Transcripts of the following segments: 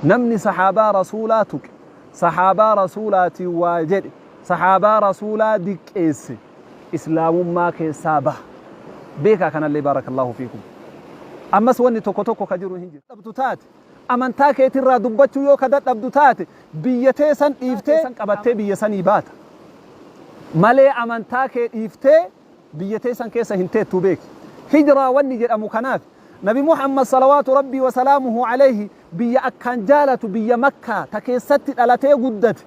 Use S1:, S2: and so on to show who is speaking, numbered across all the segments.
S1: Namni sahaabaa Rasuulaa tuqe, sahaabaa Rasuulaatiin waa jedhe, sahaabaa Rasuulaa diqqeesse Islaamummaa keessaa baha. Beekaa kanallee baarakallaahu fiikum. Ammas wanni tokko tokko ka jiru hin jira. Dhabdu taate, amantaa keetirraa dubbachuu yoo ka dadhabdu taate, biyya tee san dhiiftee san qabattee biyya sanii baata. Malee amantaa kee dhiiftee biyya teessan keessa hin teettuu beeki. Hijraa wanni jedhamu kanaaf. Nabi Muhammad salawaatu Rabbii wa salaamuhu alayhi biyya akkaan jaalatu biyya Makkaa ta keessatti dhalatee guddate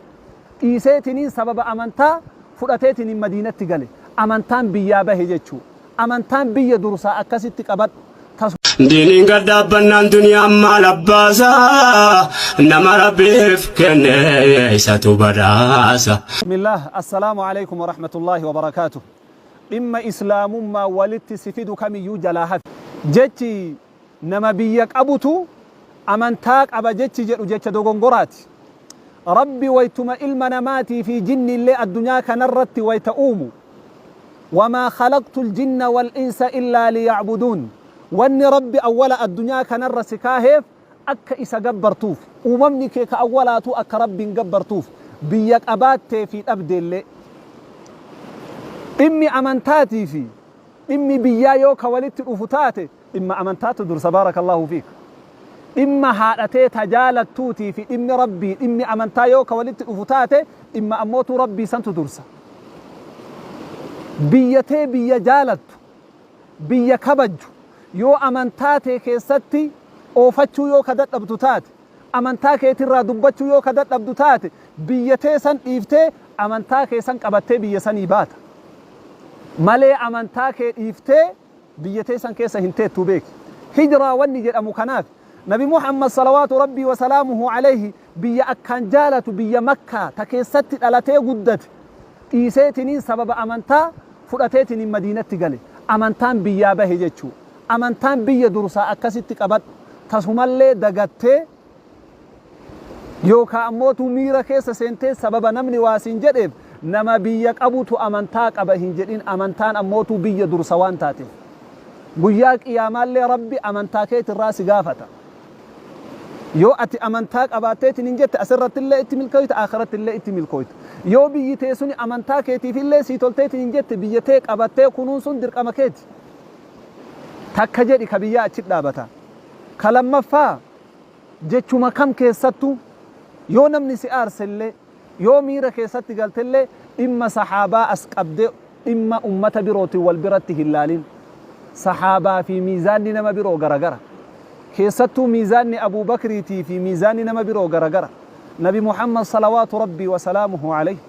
S1: dhiiseetiniin sababa amantaa fudhateetiniin Madiinatti gale. Amantaan biyyaa bahe jechuu. Amantaan biyya dursaa akkasitti qabadhu. Tas.
S2: Diiniin gad dhaabbannaan duniyaan maal abbaasa nama rabbiif kenne isatu badhaasa.
S1: Bismillaah Assalaamu Aleykum Warahmatullaahi Wabarakaatuh Dhimma Islaamummaa walitti si fidu kamiyyuu jalaa hafi. Jechi nama biyya qabutu amantaa qaba jechi jedhu jecha dogongoraati. Rabbi waytuma ilma namaatii fi jinniillee addunyaa kanarratti wayta uumu Wamaa khalaqtul jinna wal insa illaa liya'buduun Wanni Rabbi awwala addunyaa kanarra si kaaheef akka isa gabbartuuf. Uumamni kee ka awwalaatuu akka Rabbiin gabbartuuf. Biyya qabaattee fi dhabdeellee. Dhimmi amantaatii fi dhimmi biyyaa yoo ka walitti dhufu taate dhimma amantaatu dursa baarakallaahu fiik. Dhimma haadha tee ta jaalattuutii fi dhimmi Rabbii, dhimmi amantaa yoo ka walitti dhufu taate dhimma ammootuu Rabbii santu dursa. Biyya tee biyya jaalattu, biyya kabajju yoo amantaa tee keessatti oofachuu yoo ka dadhabdu taate, amantaa keetirraa dubbachuu yoo ka dadhabdu taate, biyya tee san dhiiftee amantaa kee san qabattee biyya sanii baata. Malee amantaa kee dhiiftee biyya teessan keessa hin teettuu beeki. Hijraa wanni jedhamu kanaaf. Nabi Muhammad salawaatu Rabbii wa salaamuhu alayhi biyya akkaan jaalatu biyya Makkaa ta keessatti dhalatee guddate dhiiseetiniin sababa amantaa fudhateetiniin Madiinatti gale. Amantaan biyyaa bahe jechuu. Amantaan biyya dursaa akkasitti qabadhu. Tasumallee dagattee Yookaa ammootuu miira keessa seentee sababa namni waa siin jedheef nama biyya qabutu amantaa qaba hin jedhin amantaan ammootuu biyya dursa waan taateef. Guyyaa qiyaamaallee Rabbi amantaa keetirraa si gaafata. Yoo ati amantaa qabaatteetiin hin jette asirrattillee itti milkooyta aakhirattillee itti milkooyta. Yoo biyyi tee suni amantaa keetiifillee sii tolteetiin hin jette biyya tee qabattee kunuunsuun dirqama keeti. Takka jedhi ka biyyaa achi dhaabata. Ka lammaffaa Jechuma kam keessattuu, yoo namni si aarsellee, yoo miira keessatti galtellee dhimma sahaabaa as qabdee dhimma ummata birootiin wal biratti hin laalin. Sahaabaa fi miizaanni nama biroo garagara. Keessattuu miizaanni Abuu Bakriitii fi miizaanni nama biroo garagara. Nabi Muhammad salawaatu Rabbii wa salaamuhu alayhi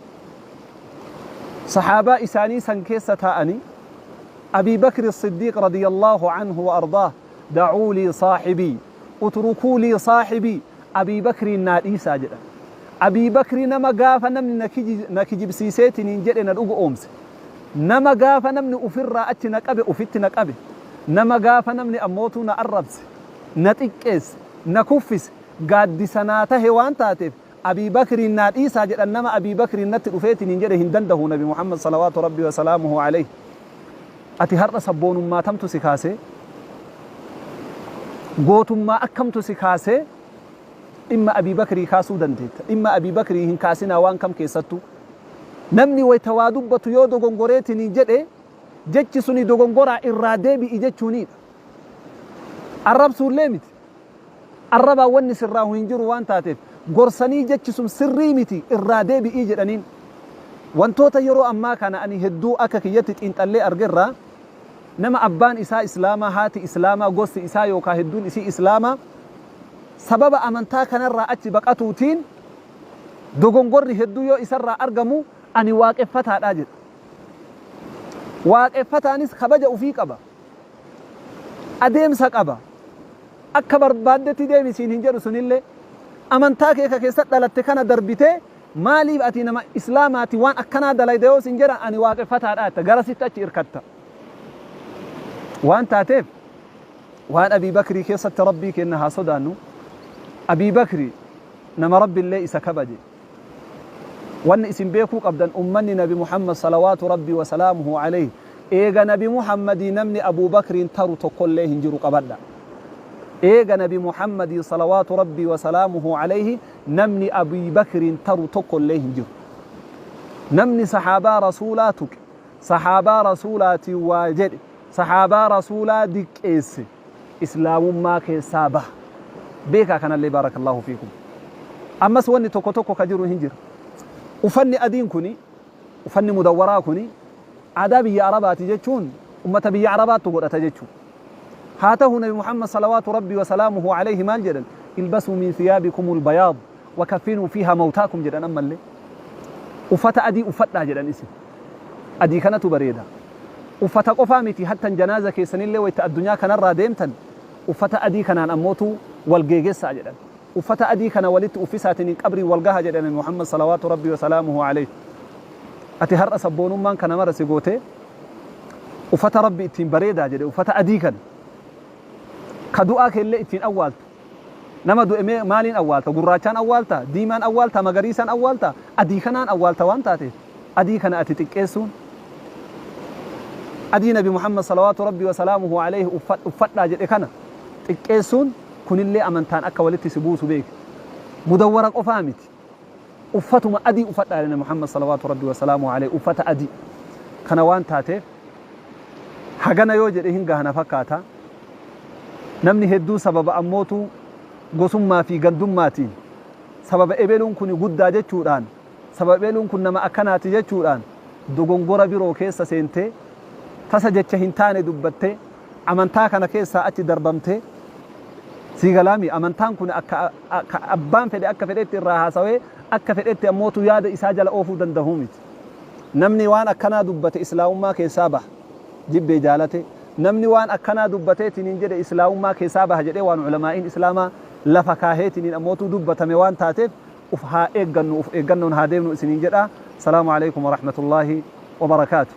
S1: sahaabaa isaanii san keessa taa'anii Abii Bakri Siddiiq radiyallaahu anhu wa ardaah Da'uu lii saahibii, utrukuu lii saahibii, Abii Bakriin naa dhiisaa jedhan. Abii Bakri nama gaafa namni na kijibsiiseetiniin jedhe na dhugo'oomse. Nama gaafa namni ufirraa achi na qabe ufitti na qabe. Nama gaafa namni ammootuu na arrabse, na xiqqeesse, na kuffise, gaaddisa naa tahe waan taateef Abii Bakriin naa dhiisaa jedhan nama Abii Bakriin natti dhufeetiniin jedhe hin dandahu Nabi Muhammad salawaatu Rabbii wa salaamuhu aleyh. Ati har'a sabboonummaa tamtu si kaasee? Gootummaa akkamtu si kaasee dhimma Abii Bakrii kaasuu dandeetta? Dhimma Abii Bakrii hin kaasinaa waan kam keessattuu. Namni wayta waa dubbatu yoo dogongoreetiniin jedhe jechi suni dogongoraa irraa deebi'i jechuuniidha. Arrabsuullee miti. Arrabaan wanni sirraahu hin jiru waan taateef gorsanii jechi sun sirrii miti irraa deebi'ii jedhaniin. Wantoota yeroo ammaa kana ani hedduu akka kiyyatti xiinxallee argerraa nama abbaan isaa Islaamaa, haati Islaamaa, gosti isaa yookaa hedduun isii Islaamaa sababa amantaa kanarraa achi baqatuutiin dogongorri hedduu yoo isarraa argamu ani waaqeffataadha jedha. Waaqeffataanis kabaja ufii qaba. Adeemsa qaba. Akka barbaaddetti deemi siin hin jedhu sunillee. Amantaa kee ka keessa dhalatte kana darbitee maaliif ati nama Islaamaati waan akkanaa dalayda yoo siin jedhan ani waaqeffataadha jetta garasitti achi irkatta. Waan taateef waan Abii Bakrii keessatti Rabbii keenna haa sodaannu. Abii Bakrii nama Rabbillee isa kabaje. Wanni isin beekuu qabdan ummanni Nabi Muhammad salawaatu Rabbii wa salaamuhu alayhi eega Nabi Muhammadii namni Abuu Bakriin taru tokkollee hin jiru qabadha. Eega Nabi Muhammadii salawaatu Rabbii wa salaamuhu alayhi namni Abii Bakriin taru tokko illee hin jiru. Namni sahaabaa Rasuulaa tuqe, sahaabaa Rasuulaatiin waa jedhe, sahaabaa Rasuulaa diqqeesse Islaamummaa keessaa baha. Beekaa kanallee baarakallaahu fiikum. Ammas wanni tokko tokko ka jiru hin jira. Uffanni adiin kuni, uffanni mudawwaraa kuni aadaa biyya Arabaati jechuun ummata biyya Arabaattu godhata jechuu. Haa tahu Nabi Muhammad salawaatu Rabbii wa salaamuhu alayhi maal jedhan? Ilbasuu min thiyaabikumul bayaad wa kaffinuu fiihaa mawtaakum jedhan ammallee. Uffata adii uffadhaa jedhan isin. Adii kanatu bareeda. Uffata qofaa miti hattan janaaza keessanillee wayta addunyaa kanarraa deemtan uffata adii kanaan ammootu wal geegessaa jedhan. Uffata adii kana walitti uffisaatiniin qabriin wal gaha jedhe Nabi Muhammad salawaatu Rabbii wa salaamuhu alayhi. Ati har'a sabboonummaan kana mara si gootee uffata Rabbi ittiin bareedaa jedhe uffata adii kana ka du'aa keellee ittiin awwaaltu. Nama du'e mee maaliin awwaalta? Gurraachaan awwaalta? Diimaan awwaalta? Magariisaan awwaalta? Adii kanaan awwaalta waan taateef adii kana ati xiqqeessuun adii Nabi Muhammad salawaatu Rabbii wa salaamuhu alayhi uffadhaa jedhe kana xiqqeessuun kunillee amantaan akka walitti si buusu beeki. Mudawwara qofaa miti. Uffatuma adii uffadhaa jedhe Nabi Muhammad salawaatu Rabbii wa salaamuhu alayhi uffata adii. Kana waan taateef hagana yoo jedhe hin gaha na fakkaata. Namni hedduu sababa ammootu gosummaa fi gandummaatiin sababa ebeluun kuni guddaa jechuudhaan sababa ebeluun kun nama akkanaati jechuudhaan dogongora biroo keessa seentee tasa jecha hin taane dubbattee amantaa kana keessaa achi darbamtee sii galaami amantaan kun akka akka abbaan fedhe akka fedhetti irraa haasawee akka fedhetti ammootu yaada isaa jala oofuu dandahuu miti. Namni waan akkanaa dubbate islaamummaa keessaa baha. Jibbee jaalate namni waan akkanaa dubbateetiniin jedhe islaamummaa keessaa baha jedhee waan ulamaa'iin islaamaa lafa kaaheetiniin ammootuu dubbatame waan taateef uf haa eeggannu uf eeggannoon haa deemnu isiniin jedha. Salaamu alaikum warahmatullaahi wabarakaatu.